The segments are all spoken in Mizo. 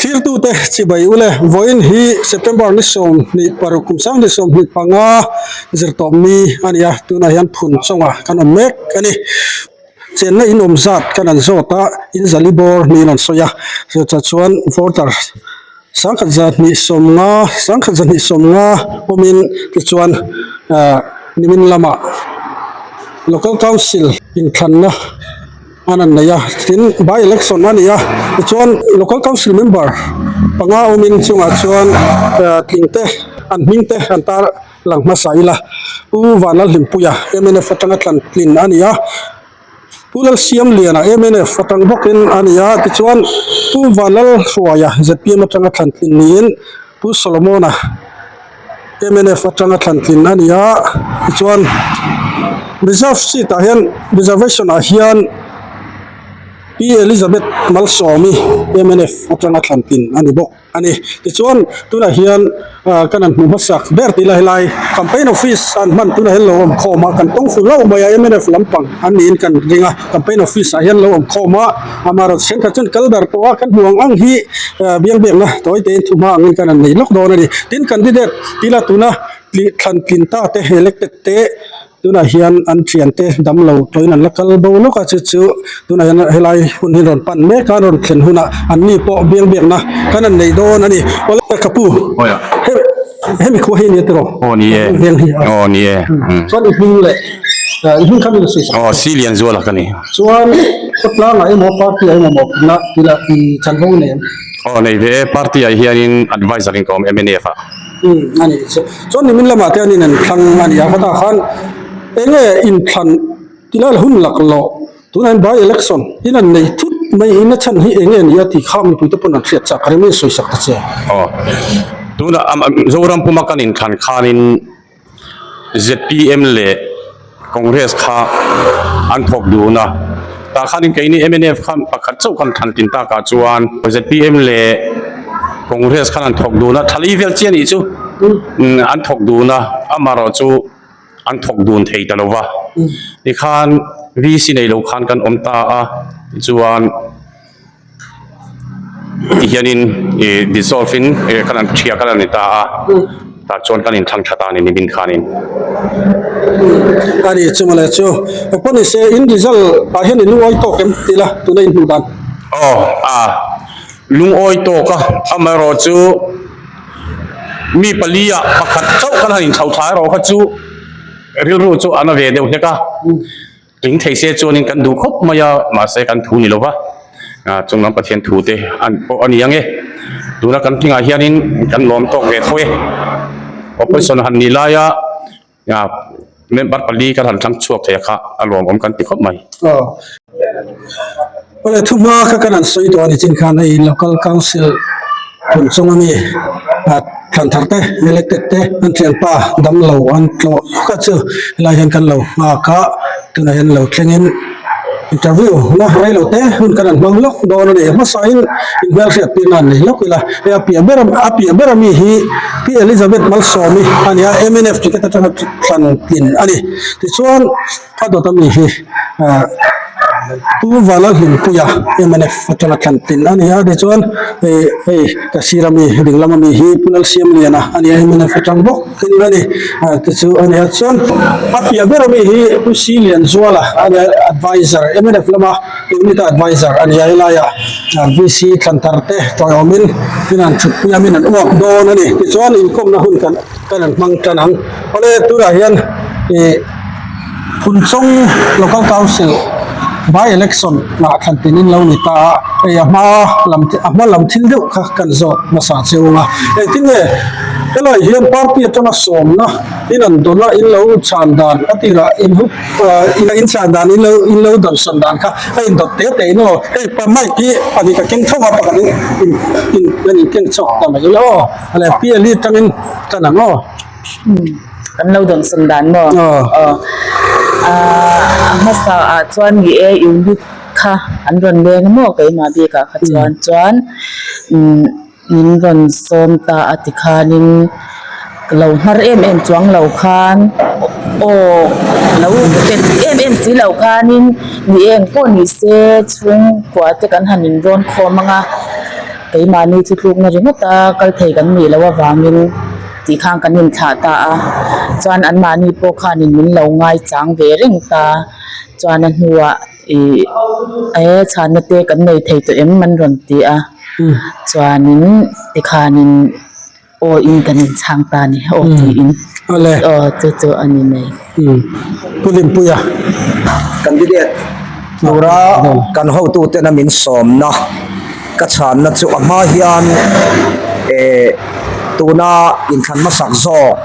Thlirtute chibai ule, vawiin hi September ni 26 kum 2025 zirtawp ni a ni a, tunah hian phun chawngah kan awm mek a ni. Chenna in awm zat kan an zawt a, in zali bawr niin an sawi a, chutah chuan voter 1150 1150 awmin tichuan ah nimin lamah local council inthlanna an an nei a, tin by election a ni a tichuan local council member panga awmin chungah chuan ah tling te an hming te an tar lang hmasa ila Pu Vanlalhlimpuia mnf atanga tlan tlin a ni a. Pu Lalsiamliana mnf atang bawkin a ni a, tichuan Pu Vanlalhruaia zpm atanga thlan tlin niin Pu Solomona mnf atanga thlan tlin a ni a, tichuan reserve seat ah hian reservation ah hian Pi Elizabeth Malsawmi mnf atanga thlan tlin a ni bawk. A ni. Tichuan, tunah hian kan han hmuh hmasak ber tih lai helai campaign office an hman tunah hian lo awm khawm a, kan tawng fu hlauh mai a, mnf lampang an niin kan ring a, campaign office ah hian lo awm khawm a, amaherawhchu thenkhat chuan kal dar tawh a, kan hmuh ang ang hi biang biakna tawi tein thu hma angin kan han nei lawk dawn a ni. Tin, candidate tila tuna thlan tlin ta te elected te Tunah hian an thiante damlo tawhin an la kal bo lawk a, chu chu tunah hian helai hun hi rawn pan mek a, an rawn thlen hunah an ni pawh biang biakna kan han nei dawn a ni. Awle ka pu, hemi khua hi a nia tiraw? Aw ni e, aw ni e. Chuan i hming leh i hming kha min la sawi sak. Aw Silianzuala ka ni. Chuan khawtlangah emaw party ah emaw mawhphurhna tila i chanvo nei em? Aw nei ve e, party ah hianin adviser in ka awm mnf ah. Umm a nih chu. Chuan nimin lamah te an in thlang a ni a, khawtah khan eng nge inthlan tilai hun lak loh tunah hian by election in an nei thut mai in a chhan hi eng nge ni a tih kha mipui te pawn an hriat chak a rem in sawi sak ta che. Aw tunah Zoram puma kan inthlan khanin zpm leh Congress kha an thawk dun a, tah khanin keini mnf khan pakhat chauh kan thlan tin takah chuan zpm leh Congress khan an thawk dun a, thalei vel chiah nih chu an thawk dun a, amaherawh chu an thawk dun thei ta lo va, tikhan VC nei lo khan kan awm ta a, tichuan. Tihianin ih dissolve in ih kan han thiah kan han ni ta a, tah chuan kan inthlang tha ta a ni nimin khanin. A ni chu mawle chu pawh ni se in result ah hian in lungawi tawk em tih la tuna in hmuh dan. Aw a lungawi tawk a, amaherawh chu mi pali ah pakhat chauh kan han inthlo thla erawh kha chu rilru chu a na ve deuh hlek a. Tling thei se chuanin kan duh khawp mai a, mahse kan thu ni lova, chung lam Pathian thu te an pawh a ni ang e. Tuna kan tlingah hianin kan lawm tawk ve tho e. Opposition han nih laia member pali kan han thlang chhuak thei a kha a lawmawm kan ti khawp mai. Awle thuma kha kan han sawi tawh a ni chin khan hei local council phun chunga mi thlan thar te elected te an thianpa damlo an tlawh kha chu helai hian kan lo nghak a tunah hian lo thlengin interview na reilo te hun kan han hmang lawk dawn a ni hmasain inhmelhriat tirna an nei lawk ila hei a piah ber a piah ber ami hi Pi Elizabeth Malsawmi a ni a mnf ticket atanga thlan tlin a ni tichuan A dawt ami hi Pu Vanlalhlimpuia mnf atanga thlan tlin a ni a, tichuan hei ka sir ami dinglam ami hi Pu Lalsiamliana a ni a, mnf atang bawk in a ni te chu a ni a, chuan a piah ber ami hi Pu Silianzuala a ni a, advisor mnf lama unit a advisor a ni a, helaiah VC thlan thar te tawiawmin in an thutpui a min an uak dawn a ni, tichuan inkawmna hun kan kan an hmang tan ang, awle tunah hian ih. Phunchawng Local Council by election ah thlan tin in lo ni ta a, hei a hma lam a hma lam thil deuh kha kan zawt hmasa cheu ang a, engtin nge helai hian party atanga sawmna in an dawn a in lo chhan dan a tirah in hup in chhan dan in lo in lo dawn sawn dan kha a indawt te te in aw hei pa mic hi pahnih ka keng thauh a pakhat in in in in keng chhuak ta mai ila aw a leh P L E atangin tan ang aw. Kan lo dawnsawn dan maw? Aw. A hmasa ah chuan ni e unit kha an rawn leng maw keimah bikah kha chuan chuan min rawn sawm ta a tikhanin lo hnar em em chuang lo khan aw lo bet em em si lo khanin ni eng pawh ni se chhungkua te kan han inrawn khawm ang a. keimahni chu tlukna ringawt a kal thei kan nih loh avangin tih khan kan inthlah ta a chuan anmahni pawh khanin min lo ngaichang ve reng ta chuan a hnuah ih e chhanna te kan nei thei tawh em an rawn ti a chuanin tikhanin Aw in kan in chhang ta ni aw tiin aw chu chu a ni mai. Pu Limpuia. Candidate tura kan hotutena min sawmna ka chhanna chu a hma hian eh tuna inthlan hmasak zawk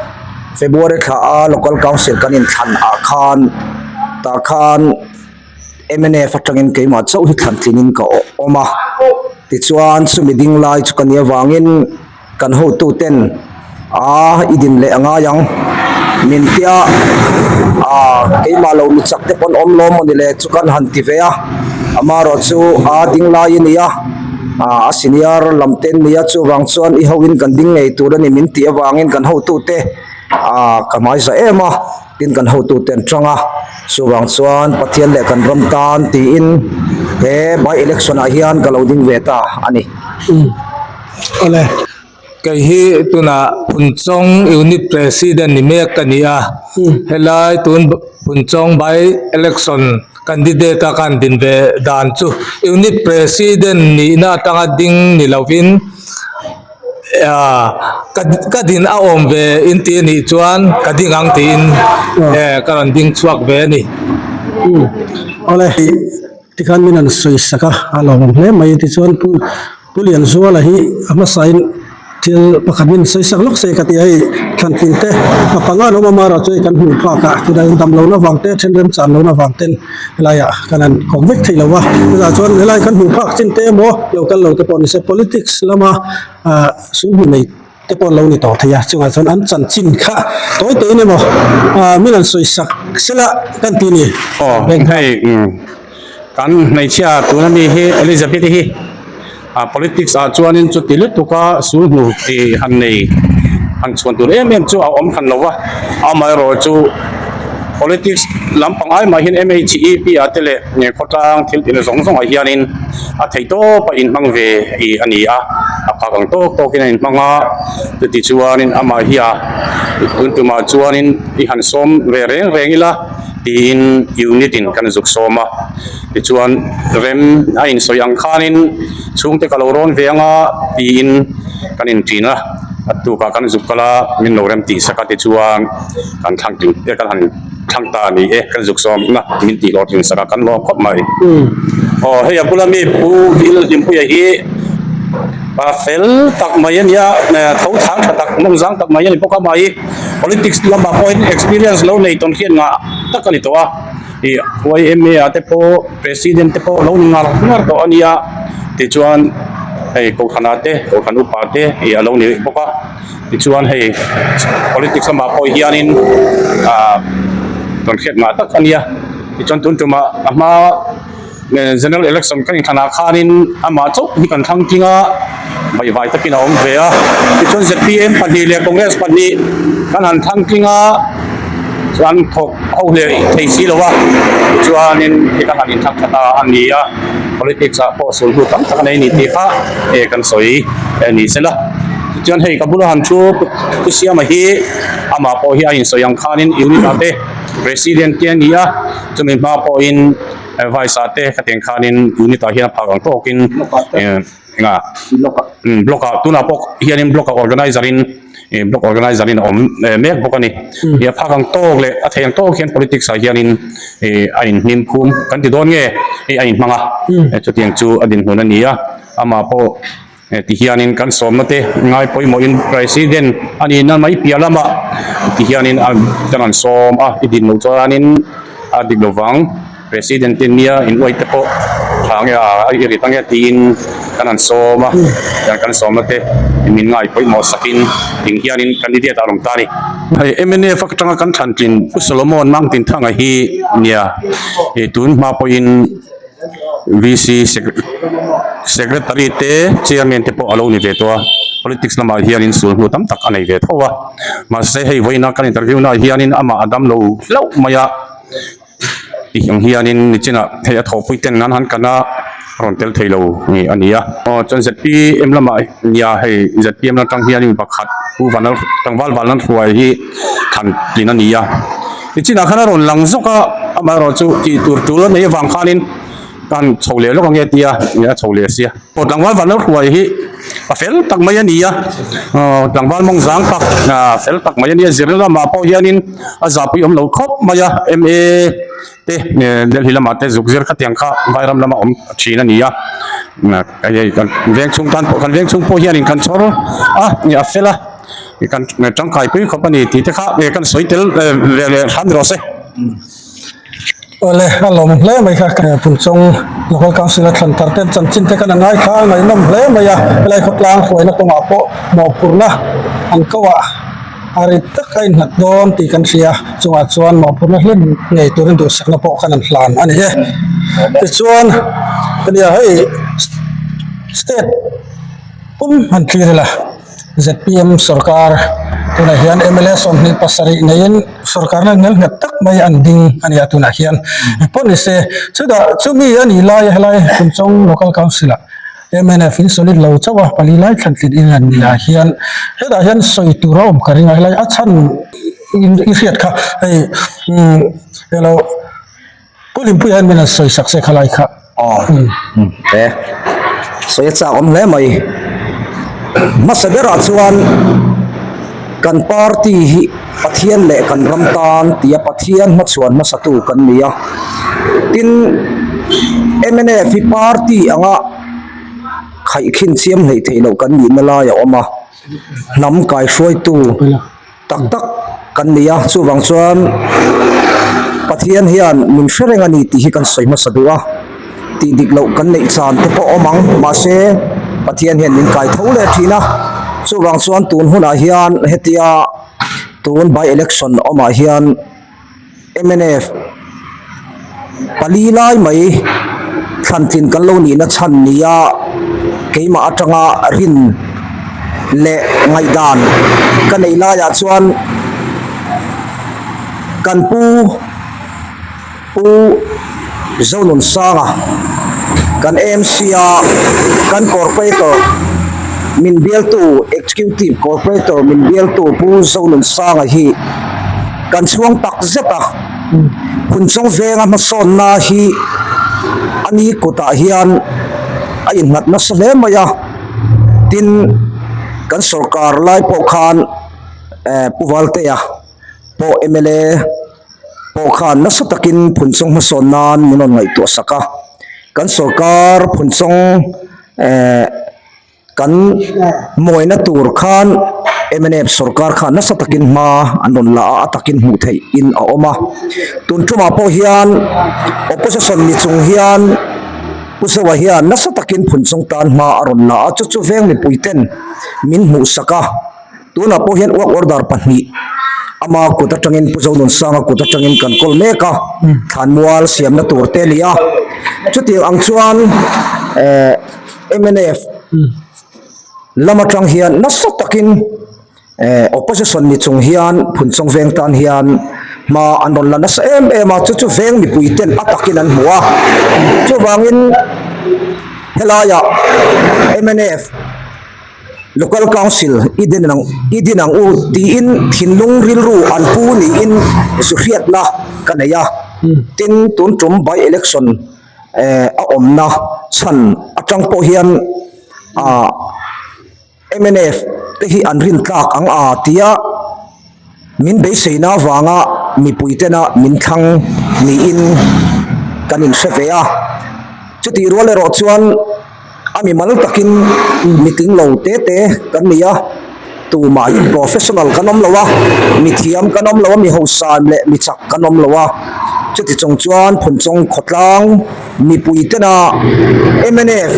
February thla a Local Council kan inthlan ah khan tah khan mnf atangin keimah chauh hi thlan tlingin ka awm a tichuan chumi ding lai chu ka nih avangin Kan hotuten a i din leh a ngai ang min tia a keimah lo mi chak te pawn awm lawm maw ni le chu kan han ti ve a amaherawh chu a ding lai a ni a a senior lam te an ni a chuvang chuan i ho in kan ding ngei tur a ni min tih avangin kan hotute a ka hmai za em a tin kan hotute an tang a chuvang chuan Pathian leh kan ram tan tiin he by election ah hian ka lo ding ve ta a ni. Awle. Kei hi tunah Phunchawng Unit President ni mek ka ni a, helai tun Phunchawng by election candidate a kan din ve dan chu Unit President nihna atanga ding ni lovin ka din a awm ve in ti anih chuan ka ding ang tiin ka rawn ding chhuak ve a ni. Awle. Tikhan min an sawi sak a, a lawmawm hle mai. Tichuan Pu Pu Lianzuala hi a hmasain thil pakhat min sawi sak lawk se ka ti a, hei thlantlin te a panga an awm a, mara chu hei kan hmuh phak a, tunah hian dam lohna vang te, then remchan lohna vang ten helaiah kan han kawm vek thei lo va. Chutah chuan helai kan hmuh phak chin te emaw lo kal lo te pawh ni se politics lama ah sum hmu nei te pawh an lo ni tawh thei a, chungah chuan an chanchin kha tawi tawiin emaw ah min an sawi sak sela kan ti a ni. Aw hei kan hmeichhia tuna mi hi Elizabeth-i hi ah politics ah chuanin chuti lutuk a sul hnu ih han nei han chhuan tur em em chu a awm hran lo va, amaherawhchu politics lampang ai mah hian MHEP ah te leh khawtlang thil tihna zawng zawngah hianin a theih tawp a inhmang ve ih a ni a, a phak ang tawk tawkin a inhmang a, chuti chuanin amah hi a tun tumah chuanin i han sawm ve reng reng ila tiin unit in kan zuk sawm a, tichuan rem a insawi ang khanin chhungte ka lo rawn ve anga tiin kan inṭin a, a tukah kan zuk kal a min lo rem tih sak a tichuan kan thlang tling kan han. Thlang ta a ni e, kan zuk sawm na min tih hlawh thin sak a, kan lawm khawp mai. Aw hei a bula mi Pu Vil Hlimpuia hi pa fel tak mai a nia, tho thang tha tak mawng zang tak mai a ni bawk a, mahni politics lamah pawhin experience lo nei tawn hian ngah tak a ni tawh a, ih YMA ah te pawh President te pawh lo ni ngar ngar tawh a nia, tichuan hei Kohhran ah te Kohhran upa te ih a lo ni bawk a. Tichuan hei politics lamah pawh hianin ah tawn hriat ngah tak a nia. Tichuan tun tumah a hma general election kan inthlanah khanin amah chauh hi kan thlang tling a, vaivai takin a awm ve a. Tichuan zpm pahnih leh Congress pahnih kan han thlang tling a, chuan thawk ho leh thei si lo a. Tichuanin khi kan han inthlang tha ta a ni a, politics ah pawh sulhnu tam tak a nei a ni tih kha kan sawi ni sela. Tichuan hei ka bula han thu Pu Siama hi amah pawh hi a insawi ang khanin unit ah te president te a ni a, chumi hma pawhin vice ah te khatiang khanin unit ah hian a phak ang tawkin enga block ah tunah pawh hianin block ah organizer in block organizer in a awm mek bawk a ni. A phak ang tawk leh a thei ang tawk hian politics ah hianin a inhnim phum kan ti dawn nge a inhmang a, chutiang chu a dinhmun a ni a, amah pawh. Ti hianin kan sawmna te ngai pawimawhin President a nihna mai piah lamah ti hianin a kan rawn sawm a, i din loh chuanin a dik lovang President te nia in uai te pawh tha nge a i rit ange tiin kan rawn sawm a, tiang kan sawmna te min ngai pawimawh sakin ting hianin candidate ah a rawn ta a ni. Hei mnf atanga kan thlan tlin Pu Solomon Mangtinthanga hi nia tun hma pawhin. VC Secretary te Chairman te pawh a lo ni ve tawh a, politics lamah hianin sul hnu tam tak a nei ve tho a, mahse hei vawiina kan interview naah hianin amah a dam lo hlauh mai a, tih ang hianin nichinah hei a thawhpui ten an han kan a. a rawn tel thei lo a ni a. Aw chuan zpm lamah nia hei zpm atang hian mi pakhat Pu Vanal tlangval Vanlalhruai hi thlan tlin a ni a. Nichinah khan a rawn lang zawk a, amaherawhchu tih tur tul a neih avang khanin kan chho leh lawk ange tia a chho leh sia. Aw tlangval Vanlalhruai hi a fel tak mai a ni a, aw tlangval mawng zang tak fel tak mai a ni a, zirna lamah pawh hianin a zahpui awm lo khawp mai a, MA te Delhi lamah te zuk zir khatiang kha Vairam lama awm thin a ni a, hei kan veng chhung tan pawh kan veng chhung pawh hianin kan chhawr a, a fel a, kan tangkai pui khawp a ni tih te kha kan sawi tel ve leh hram ni rawh se. Awle a lawm hle mai kha Phunchawng Local Council a thlan thar ten chanchin te kan a ngai kha a ngaihnawm hle mai a, helai khawtlang hruaina kawngah pawh mawhphurhna an ko ah a rit tak a innghat dawn tih kan hria, chungah chuan mawhphurhna hlim ngei turin duhsakna pawh khan an hlan a ni e. Tichuan ania hei state pum han thlir ila zpm sorkar tunah hian mla 27 neiin sorkarna ngel nghet tak mai an ding a ni a tunah hian pawh ni se chutah chumi a nih lai helai Phunchawng local council ah mnf in solid lo chauh a pali lai thlan tlin in an ni ah hian hetah hian sawi tur a awm ka ring a helai a chhan i hriat kha hei umm elo Pu Limpuia hian min han sawi sak se khalai kha. Aw e sawi a chak awm hle mai hmasa berah chuan kan party hi Pathian leh kan ram tan tia Pathian hmachhuan hmasatu kan ni a tin mnf hi party anga khaihkhin chiam hleih theih loh kan nihna lai a awm a hnam kaihruaitu tak tak kan ni a chuvang chuan Pathian hian min hre reng a ni tih hi kan sawi hmasa duh a tih dik loh kan neih chan te pawh awm ang mahse Pathian hian min kai tho leh thin a chuvang chuan tun hunah hian hetia tun by election awmah hian. Mnf pali lai mai thlantlin kan lo nihna chhan nia keimah atanga rin leh ngaihdan ka neih laiah chuan kan pu Pu Zonunsanga kan AMC a kan corporator min bialtu executive corporator min bialtu Pu Zonunsanga hi kan chhuang tak zet a Phunchawng venga hmasawnna hi a ni kutah hian a innghat nasa hle mai a tin kan sorkar lai pawh khan eh Pu Valtea pawh mla pawh khan nasa takin Phunchawng hmasawn nan min rawn ngaihtuah sak a, kan sorkar Phunchawng eh kan mawina tur khan mnf sorkar khan nasa takin hma an rawn la a, a takin hmuh theih in a awm a, tun tumah pawh hian opposition ni chung hian Pu Zoa hian nasa takin Phunchawng tan hma a rawn la a, chu chu veng mipui ten min hmuh sak a. Tunah pawh hian work order pahnih ama kut atangin Pu Zonunsanga kut atangin kan kawl mek a, thlanmual siamna tur te a ni a. Chutiang ang chuan eh mnf lam atang hian nasa takin eh opposition ni chung hian Phunchawng veng tan hian hma an rawn la nasa em em a, chu chu veng mipui ten a takin an hmu a. Chuvangin helaiah mnf. Local Council i din ang i din ang u tiin thinlung rilru an pu niin zu hriatna ka nei a, tin tun tum by election eh a awmna chhan atang pawh hian ah mnf te hi an rin tlak ang a tia min beiseina avanga mipui tena min thlang niin kan inhre ve a, chutih rual erawh chuan. A mimal takin mi tling lo te te kan ni a, tumah hi professional kan awm lo a, mi thiam kan awm lo a, mi hausa leh mi chak kan awm lo a, chuti chung chuan Phunchawng khawtlang mipui tena mnf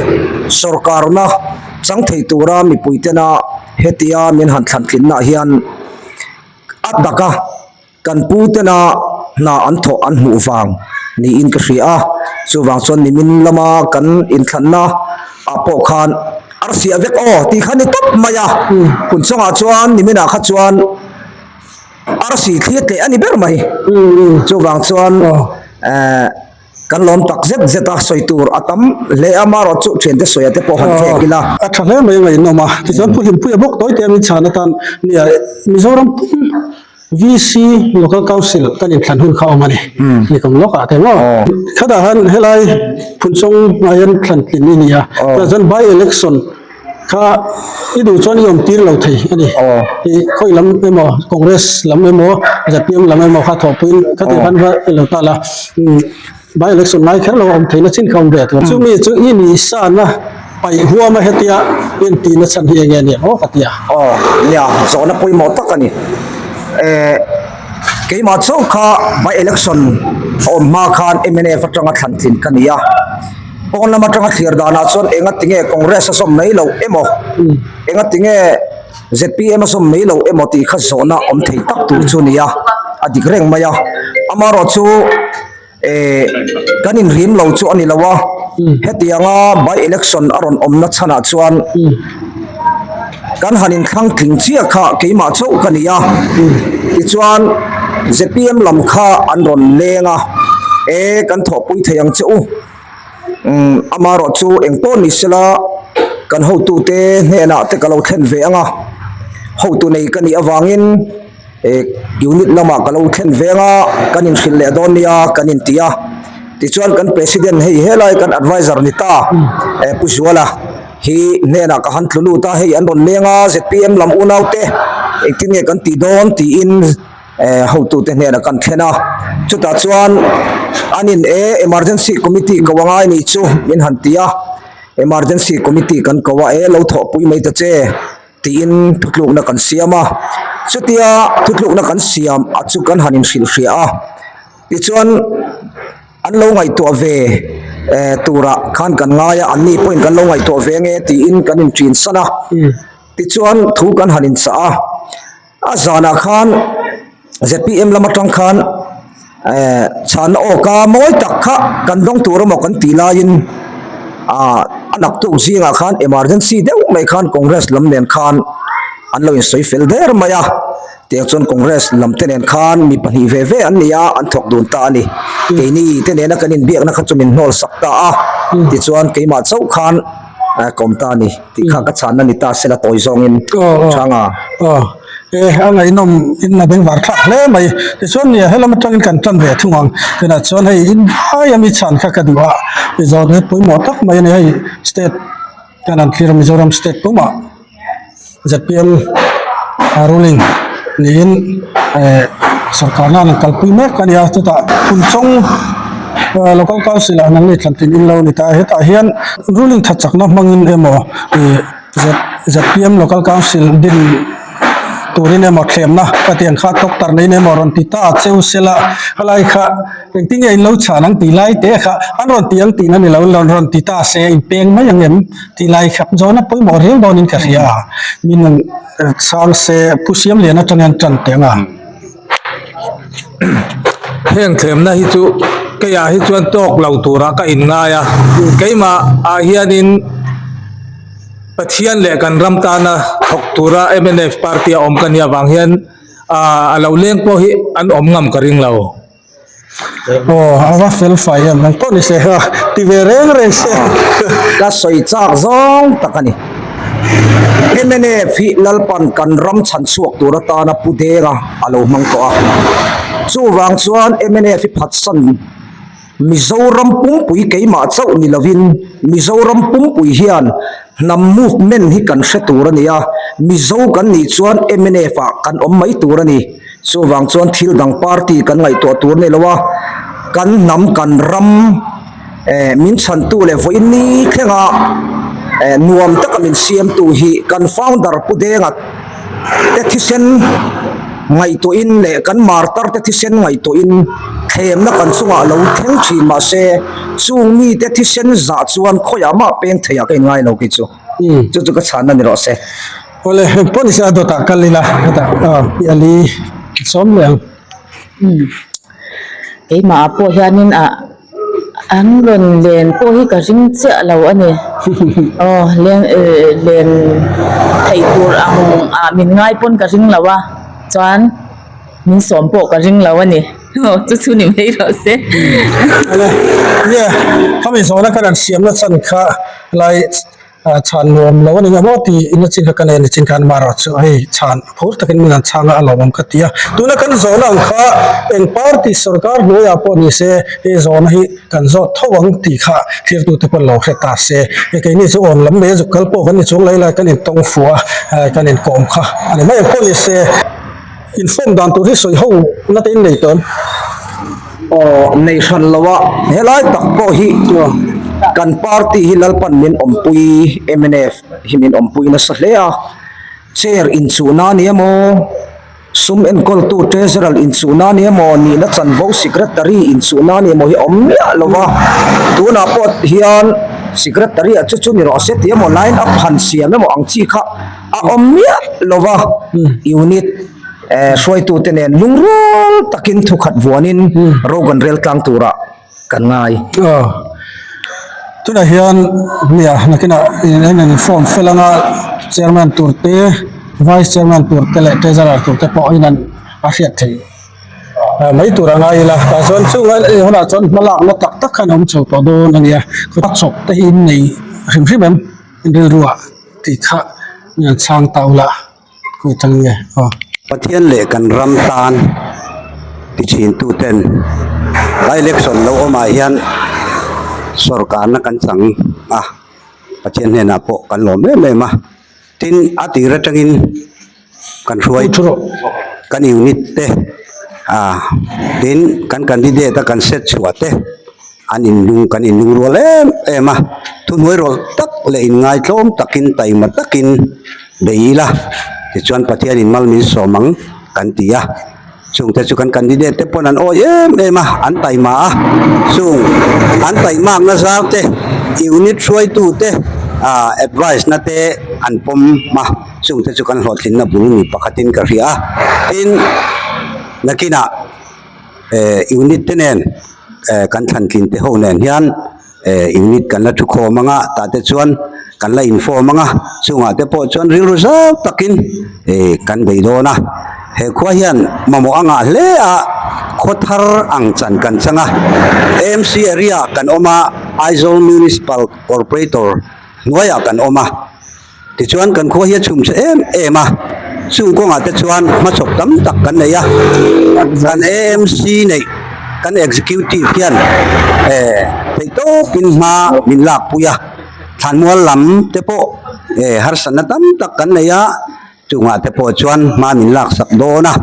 sorkarna chang thei tura mipui tena hetia min han thlan tlinna hian a taka. Kan pu tena hna an thawh an hmuh vang niin ka hria a, chuvang chuan nimin lama kan inthlanna ah pawh khan arsiah vek aw tih kha ni tawp mai a, hun chungah chuan niminah kha chuan arsi thlir tleh a ni ber mai, chuvang chuan eh. Kan lawm tak zet zet a, sawi tur a tam hle a, amaherawh chu thiante sawia te pawh han thlek ila. A tha hle mai a ngaihnawm a, tichuan Pu Hlimpuia bawk tawi te a min chhan atan nia Mizoram pum VC Local Council kan inthlan hun kha awm a ni, ni kum lawkah te maw? Khatah khan helai Phunchawng ah hian thlan tlin i ni a, tunah chuan by election kha i duh chuan i awm tir lo thei a ni. I khawi lam emaw Congress lam emaw zpm lam emaw kha thawhpuiin khatiang khan va lo ta la by election ngai kher lo a awm theihna chin kha awm ve tur. Chumi chu i ni sana paih huama hetia i intihna chhan hi enge nia aw ka ti a. Aw nia zawhna pawimawh tak a ni. Eh keimah chauh kha by election a awm hma khan mnf atanga thlan tlin ka ni a. Pawn lam atanga thlir danah chuan enga tinge Congress a zawm mai loh emaw, enga tinge zpm a zawm mai loh emaw tih kha zawhna awm thei tak tur chu a ni a, a dik reng mai a. Amaherawh chu eh kan inrim lo chu a ni lo a, hetianga by election a rawn awmna chhanah chuan kan han inthlang tling chiah kha keimah chauh ka ni a, tichuan zpm lam kha an rawn leng a, e kan thawhpui thei ang che u, umm amaherawh chu eng pawh ni sela kan hotute hnenah te ka lo thlen ve ang a, hotu nei ka nih avangin e unit lamah ka lo thlen ve ang a, kan inhrilh leh dawn nia kan inti a, tichuan kan president hei helai kan adviser ni ta e Pu Zuala. Hi hnenah ka han tlu lut a, hei an rawn leng a, zpm lam unaute engtin nge kan tih dawn tiin eh hotute hnenah kan thlen a, chutah chuan an in e emergency committee ko angai nih chu min han ti a, emergency committee kan ko a, e lo thawhpui mai ta che tiin thutlukna kan siam a, chutia thutlukna kan siam a chu kan han inhrilhhriah a, tichuan. An lo ngaihtuah ve turah khan kan ngai a, anni pawhin kan lo ngaihtuah ve nge tiin kan inṭin san a. Tichuan thu kan han inchah a, a zanah khan zpm lam atang khan chhanna awka mawi tak kha kan dawng tur emaw kan tih laiin a naktuk zingah khan emergency deuh mai khan Congress lam nen khan an lo insawi fel der mai a. Tiang chuan Congress lam te nen khan mi pahnih ve ve an ni a, an thawk dun ta a ni. Keini te nena kan inbiakna kha chu min hnawl sak ta a, tichuan keimah chauh khan ka awm ta a ni tih kha ka chhanna ni ta sela tawi zawngin chhang a. Aw, e a ngaihnawm in a bengvar thlak hle mai. Tichuan nia helam atangin kan tan ve thung ang. Tunah chuan hei in aia mi chhan kha ka duh a, zawhna hi pawimawh tak mai a ni. Hei state kan han thlir a Mizoram state pumah. Zpm ruling niin sorkarna an kalpui mek a ni a chutah Phunchawng local council ah nangni thlantin in lo ni ta a hetah hian ruling tha chakna hmangin emaw ih zpm local council din turin emaw thlemna ka tih ang kha doctor neiin emaw rawn ti ta cheu sela helai kha engtin nge in lo chhan ang tih lai te kha an rawn ti ang tihna ni lo rawn ti ta se in peng mai ang em. Tih lai kha zawhna pawimawh riau dawnin ka hria a, min rawn chhang se Pu Siamliana atang hian tan teh ang a. Heng thlemna hi chu keiah hi chuan tawk lo turah ka inngai a, keimah ah hianin Pathian leh kan ram tana thawk tura mnf party a awm ka nih avang hian a lo leng pawh hi an awm ngam ka ring lo. Aw a va fel fai em ang pawh ni se a ti ve reng reng se. Ka sawi chak zawng tak a ni. Mnf hi Lalpan kan ram chhan chhuak tur atana Pu Denga a lo hmang tawh a. Chuvang chuan mnf hi phatsan Mizoram pumpui keimah chauh ni lovin Mizoram pumpui hian hnam movement hi kan hre tur a ni a. Mizo kan nih chuan mnf ah kan awm mai tur a ni. Chuvang chuan thil dang party kan ngaihtuah tur ni lo a, kan hnam kan ram eh min chhantu leh vawiin ni thlenga eh nuam taka min siamtu hi kan founder Pu Denga te thisen ngaihtuahin leh kan martar te thisen ngaihtuahin thlemna kan chungah lo thleng thin mahse chung mite thisen zah chuan khawiah mah peng theiah ka inngai lo kei chu. Chu chu ka chhanna ni rawh se. Awle heng pawh nise a dawtah kal ila hetah aw pi ali sawm leh ang. Umm keimah ah pawh hianin ah an rawn len pawh hi ka ring chiah lo a ni aw leng eh len theih tur ang ah min ngai pawn ka ring lo a chuan min sawm pawh ka ring lo a ni. Aw chu chu ni mai rawh se. Ale nge khami zawhna ka rawn siamna chhan kha lai chhan nuam lo a ni ngam aw tiin a chin kha ka nei a ni chin khan amaherawh chu hei chhan phur takin min han chhang a a lawmawm ka ti a. Tuna kan zawhna ang kha eng party sorkar hnuaiah pawh ni se hei zawhna hi kan zawt tho ang tih kha thirtute pawn lo hre ta se. Hei keini chu awn lam mai a zuk kal pawh kan ni chuang lai lai kan intawng fuh a kan inkawm kha a ni mai ang pawh ni se. Inform dan tur hi sawi ho na te in nei tawh em? Aw, nei hran lo a, helai tak pawh hi kan party hi Lalpan min awmpui, mnf hi min awmpui nasa hle a, chair inchuhna a ni emaw, sum enkawltu treasurer inchuhna a ni emaw, nihna chanvo secretary inchuhna a ni emaw hi a awm miah lo va, tunah pawh hian secretary ah chu chu ni rawh se tih emaw line up han siam emaw ang chi kha a awm miah lo va, unit hruaitute nen lungrual takin thukhat vuanin ro kan rel tlang turah kan ngai. Tunah hian nia nakinah in in form fel anga chairman tur te vice chairman tur te leh treasurer tur te pawh in an a hriat theih mai tur a ngai ila tah chuan chung a hunah chuan hmalakna tak tak khan a awm chho tawh dawn a nia chawp te hi in nei hrim hrim em rilruah. Tih kha min an chhang ta ula khawi tang nge aw. Pathian leh kan ram tan ti thin tu ten by election lo awm ah hian sorkarna kan chang a, Pathian hnenah pawh kan lawm em em a, tin a tir atangin kan hruai kan unit te ah tin kan candidate a kan set chhuah te an inlung kan inlung rual em em a thuhnuai rawlh tak leh inngaitlawm takin taima takin bei ila tichuan Pathianin mal min sawm ang kan ti a. Chungte chu kan candidate te pawn an awi em em a, an taima a, chung an taihmakna zar te, unit hruaitu te ah advice na te an pawm a, chungte chu kan hlawhtlinna bul ni pakhatin ka hria a, tin nakinah eh unit te nen eh kan thlantlin te ho nen hian. Eh unit kan la thu khawm anga tah te chuan kan la inform anga chungah te pawh chuan rilru zau takin eh kan bei dawn a he khua hian mamawh a ngah hle a khaw thar ang chan kan chang a A_M_C area kan awm a Aizawl Municipal Corporator hnuaiah kan awm a. Tichuan kan khua hi a chhum chhe em em a, chung kawngah te chuan hmachhawp tam tak kan nei a, kan AMC neih kan executive hian eh theih tawpin hma min lakpui a, thlanmual lam te pawh eh harsatna tam tak kan nei a, chungah te pawh chuan hma min laksak dawn a,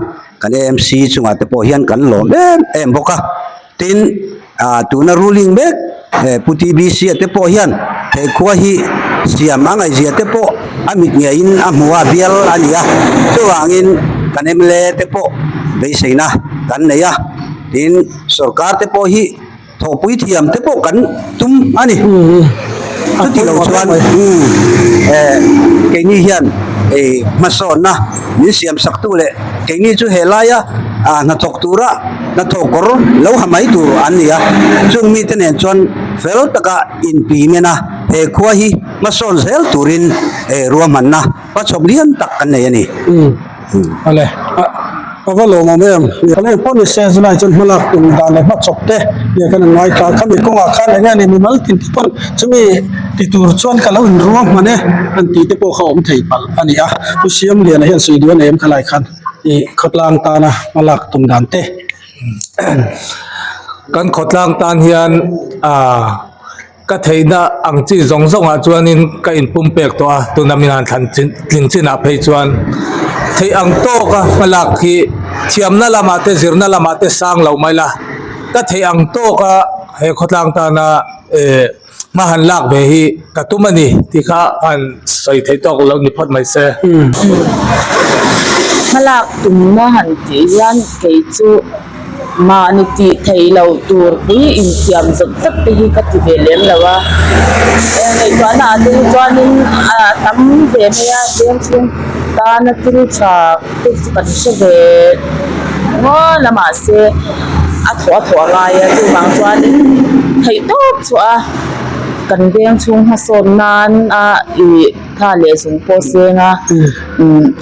kan AMC chungah te pawh hian kan lawm em em bawk a. Tin, ah tuna ruling mek eh Pu TBC a te pawh hian he khua hi siam a ngaihzia te pawh a mit ngeiin a hmu a, bial a ni a. Chuvangin kan mla te pawh beiseina kan nei a, tin sorkar te pawh hi thawhpui thiam te pawh kan tum a ni. Chuti lo chuan eh keini hian eh hmasawnna min siam sak tu leh keini chu he laia ah hnathawk tura hnathawh kawr lo ha mai tur an ni a, chung mite nen chuan fel taka inpi men a, he khua hi hmasawn zel turin eh ruahmanna hmachhawp lian tak kan nei a ni. Awle, a va lawmawm em? Kan eng pawh ni se zilai chuan hmalak tum dan leh hmachhawp te nge kan an ngaithla a, khami kawngah khan eng nge ni mimal tin te pawn chumi ti tur chuan ka lo inruahman e an tih te pawh kha awm thei palh a ni a, Pu Siamliana hian sawi duh a nei em khalai khan. Ih khawtlang tana hmalak tum dan te. Kan khawtlang tan hian ah ka theihna ang chi zawng zawngah chuanin ka inpumpek tawh a, tuna min han thlan chin tling chinah phei chuan theih ang tawka hmalak hi thiamna lamah te zirna lamah te sang lo mai la, ka theih ang tawka he khawtlang tana eh. Hma han lak ve hi ka tum a ni tih kha han sawi theih tawk lo ni phawt mai se. Hmalak tumna han tih hian kei chu mahni tih theih loh tur pui insiam zawt zawt te hi ka ti ve lem lo a. Ngaihtuahna ah te hi chuanin a tam ve mai a, veng chhung tana thil tha te chu kan hre ve nual a mahse a thawh a thawh a ngai a chuvang chuanin theihtawp chhuah a kan veng chhung hmasawn nan a ih. Tha leh zung pawh seng a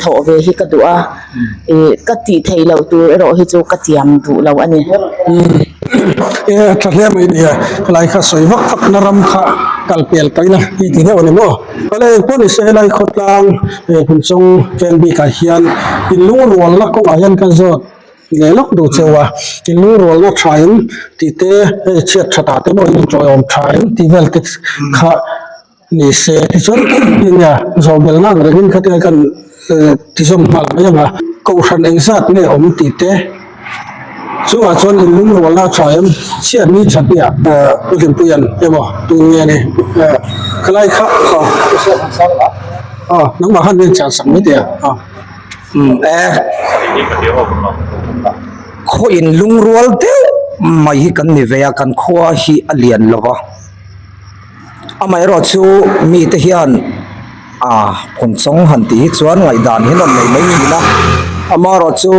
thawh ve hi ka duh a, ih ka tih theih loh tur erawh hi chu ka tiam duh lo a ni. E a tha hle mai nia, helai kha sawi vak vak na ram kha kal pel ta ila i ti deuh a ni maw? Awle engpawh ni se helai khawtlang Hmunchawng veng bikah hian inlungrualna kawngah hian ka zawt leh lawk duh cheu a, inlungrualna tha in tih te hei chhiat that ah te pawh in inṭawiawm tha in tih vel te kha Ni se tichuan nia zawhbelna ang rengin khatia kan tizawm nghal mai ang a, kohhran engzat nge awm tih te chungah chuan in lungrualna a tha em chhiat ni that nia Pu Hlimpuia'n emaw tun nge ni khalai kha aw nangmah khan min chhan sak mai teh a. E khaw in lungrual deuh mai hi kan ni ve a kan khua hi a lian lo va. Amaherawhchu mite hian ah phunchawng han tih hi chuan ngaihdan hi an rawn nei mai thin a, amaherawhchu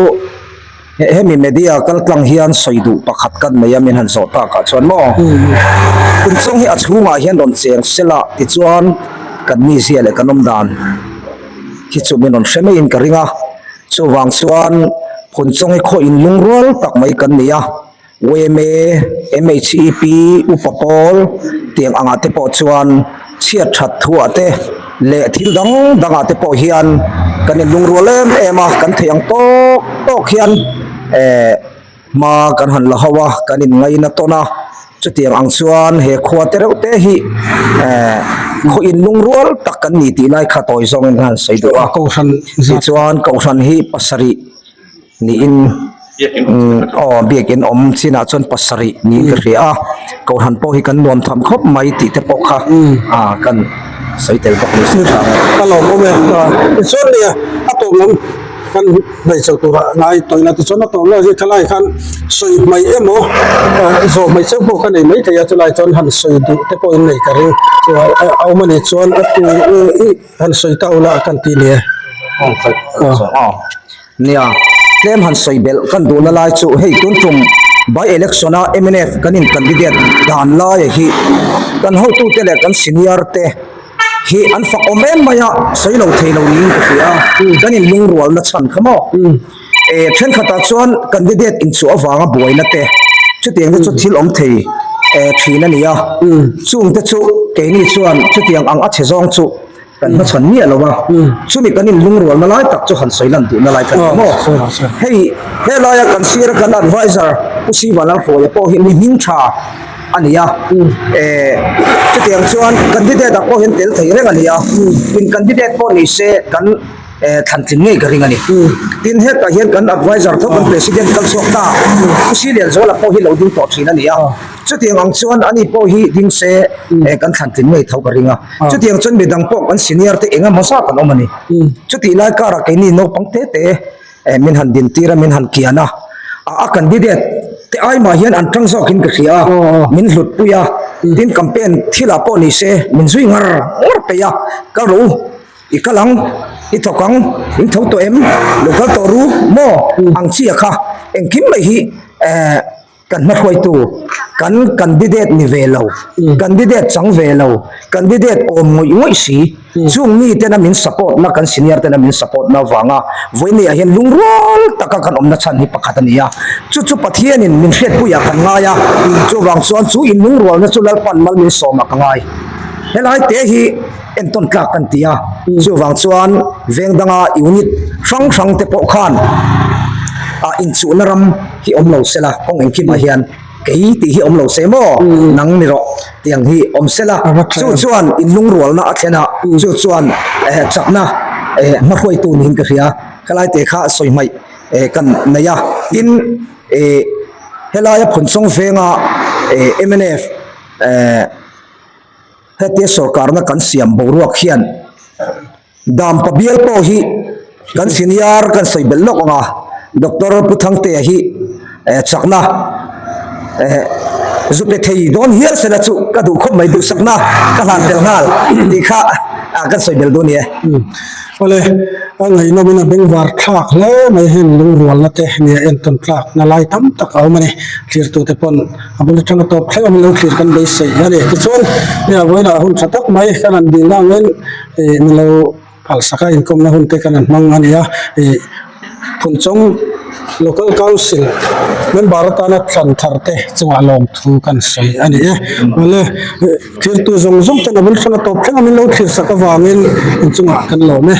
hemi media kal tlang hian sawi duh pakhat kan nei a min han zawh takah chuan maw phunchawng hi a chhungah hian rawn cheng sela tichuan kan mizia leh kan awm dan hi chu min rawn hre maiin ka ring a, chuvang chuan phunchawng hi khaw inlungrual tak mai kan ni a. Yma, MHEP, Upa Pawl tiang angah te pawh chuan chhiat that thuah te leh thil dang dangah te pawh hian kan inlungrual em em a, kan theih ang tawk tawk hian eh hma kan han la ho a, kan inngaina tawn a, chutiang ang chuan he khua te reuh te hi eh khaw inlungrual tak kan ni tih lai kha tawi zawngin ka han sawi duh a, tichuan kohhran hi pasarih niin aw biakin awm chinah chuan pasarih niin ka hria a kohhran pawh hi kan nuam tham khawp mai tih te pawh kha ah kan sawi tel bawk ni se tha ang. Ka lawm awm e tichuan nia a tawp lam kan hmeichhe turah ngai tawih la tichuan a tawp lam hi thalai khan sawi hmai emaw zawh hmai cheu pawh ka nei mai thei a chulai chuan han sawi duh te pawh in nei ka ring a awm a nih chuan a tu i han sawi ta ula kan ti nia. Nia, tlem han sawi belh kan duhna lai chu hei tun tum by election a mnf kan in candidate dan laia hi kan hotute leh kan senior te hi an fak awm em mai a, sawi lo thei lo niin ka hria a, kan in lungrualna chhan kha maw? E, thenkhatah chuan candidate inchuh avanga buaina te chutiang te chu thil awm thei e thin a ni a, chungte chu keini chuan chutiang ang a chhe zawng chu Kan hmachhawn miah lo a, chumi kan inlungrualna lai tak chu han sawi lan duhna lai kha ni maw? Hei helaia kan sira kan advisor Pu Sivalalhruaia pawh hi mi hming tha a ni a, eh chutiang chuan candidate ah pawh hian tel thei reng a ni a, in candidate pawh ni se kan eh thlan tling ngei ka ring a ni. Tin hetah hian kan advisor tho kan president kal chhuak ta Pu Silianzuala pawh hi lo ding tawh thin a ni a, chutiang ang chuan ani pawh hi ding se eh kan thlan tling ngei tho ka ring a. Chutiang chuan midang pawh kan senior te eng emaw zat an awm a ni. Chutih lai karah keini naupang te te eh min han din tir a, min han kian a, a candidate te ai mah hian an tang zawkin ka hria a, min hlut pui a, tin campaign thilah pawh ni se min zui ngar ngar peih a, kal rawh u, i kal ang, i thawk ang, in tho tawh em, lo kal tawh ru maw ang chi a kha engkim mai hi eh. Kan hmahruaitu, kan candidate ni ve lo, candidate chang ve lo, candidate awm ngawih ngawih si, chung mi tena min support na, kan senior tena min support na avanga vawiin ah hian lungrual taka kan awmna chhan hi pakhat a ni a. Chu chu Pathianin min hriatpuiah kan ngai a, chuvang chuan chu inlungrualna chu Lalpan mal min sawmah ka ngai. Helai te hi entawn tlak kan ti a, chuvang chuan veng danga unit hrang hrang te pawh khan ah inchuhna ram, hi awm lo sela kawng engkimah hian kei tih hi awm lo se maw nang ni rawh tiang hi awm sela chu chuan inlungrualna a thlen a chu chuan eh chakna eh hmahruaitu niin ka hria helai te kha sawi hmaih eh kan nei a tin eh helaia Phunchawng venga eh mnf eh hetia sorkarna kan siam boruak hian Dampa bial pawh hi kan senior kan sawi belh lawk ang a, Doctor Pu Thangtea hi chakna zu pe thei dawn hial sela chu ka duh khawp mai duhsakna ka hlan tel nghal tih kha kan sawi belh dawn ni e. Awle. A ngaihnawmin a bengvar thlak hle mai heng lungrualna te nia entawn tlakna lai tam tak a awm a ni. Thirtute pawn a bul atanga tawp thleng a min lo thlir kan beisei a ni. Tichuan, hei vawiinah hun tha tak mai kan han dilna angin ih min lo phalsak a inkawmna hun te kan han hmang a ni a. Ih Phunchawng Local Council member atana thlan thar te chungah lawmthu kan sawi a ni e. Awle thirtu zawng zawng ten a bul atanga tawp thleng a min lo thlir sak avangin inchungah kan lawm e.